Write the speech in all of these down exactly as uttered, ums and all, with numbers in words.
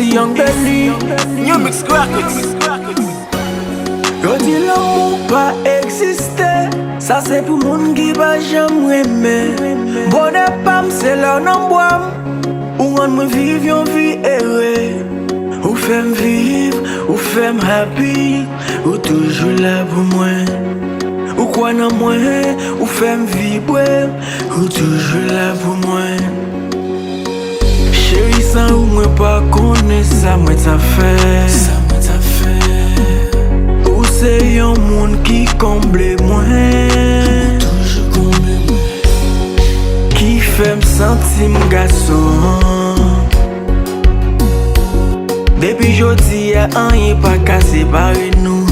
Young Benny, New Mix Records. Yo di lanmou pa egziste, sa se pou moun ki pa janm renmen. Bonè pa m se lè w nan bra m, ou rann mwen viv yon vi ere. Ou fè m viv, ou fè m happy, ou toujou la pou mwen. Ou kwè nan mwen, ou fè m vibre, ou toujou la pou mwen. Cheri, san ou mwen pa konnen sa mwen t ap fè. Sa mwen t ap fè. Ou se yon moun ki konble mwen. Ou toujou konble mwen. Ki fè m santi m gason. Depi jodi a, anyen pa ka separe nou.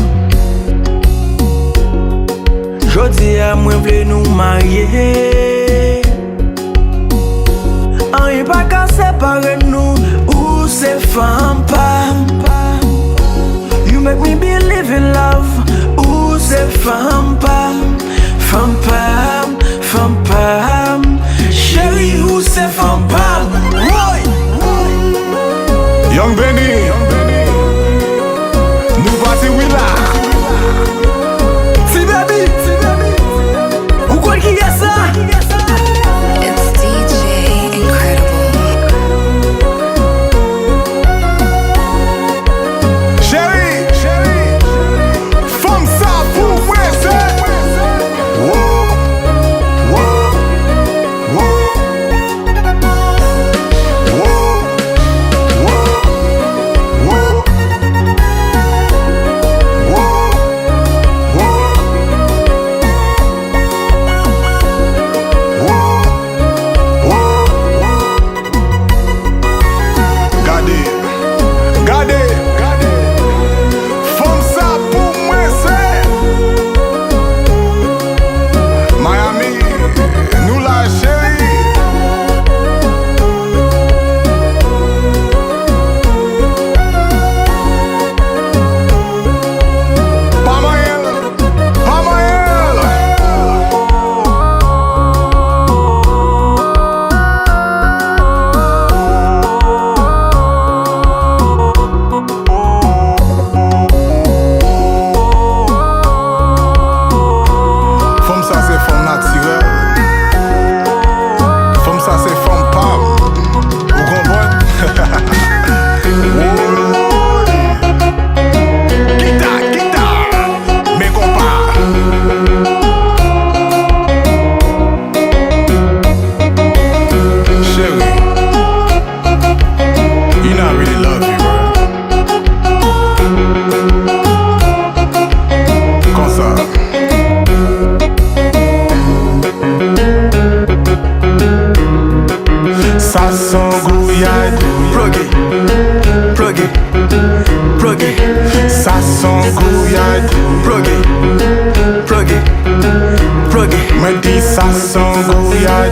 Jodi a, mwen vle nou marye. Anyen pa ka separe nou. Ou se fanm pa m. You make me believe in love. Ou se fanm pa m, fanm pa m, fanm pa m. Cheri, ou se fanm pa m. Woy! Young Benny, nou pati wi la. Ti Baby, ou konn kiyès sa? It's D J Incredible. Cheri, fanm sa pou mwen se. Wo, wo, wo. Wo, wo, wo. Wo, wo, wo. Wo, wo, wo. Gade, gade, gade. Fanm sa pou mwen se Miami, nou la cheri. Pa manyen l. Pa manyen l. Fanm sa se fanm natirèl. Fanm sa se fanm pa m. Ou konprann? Woy! Kita, kita! Men konpa. Cheri, you know I really love you, bro. Konsa. Sa son gouyad. Ploge, ploge, ploge. Sa son gouyad. Ploge, ploge, ploge. Mwen di sa son gouyad.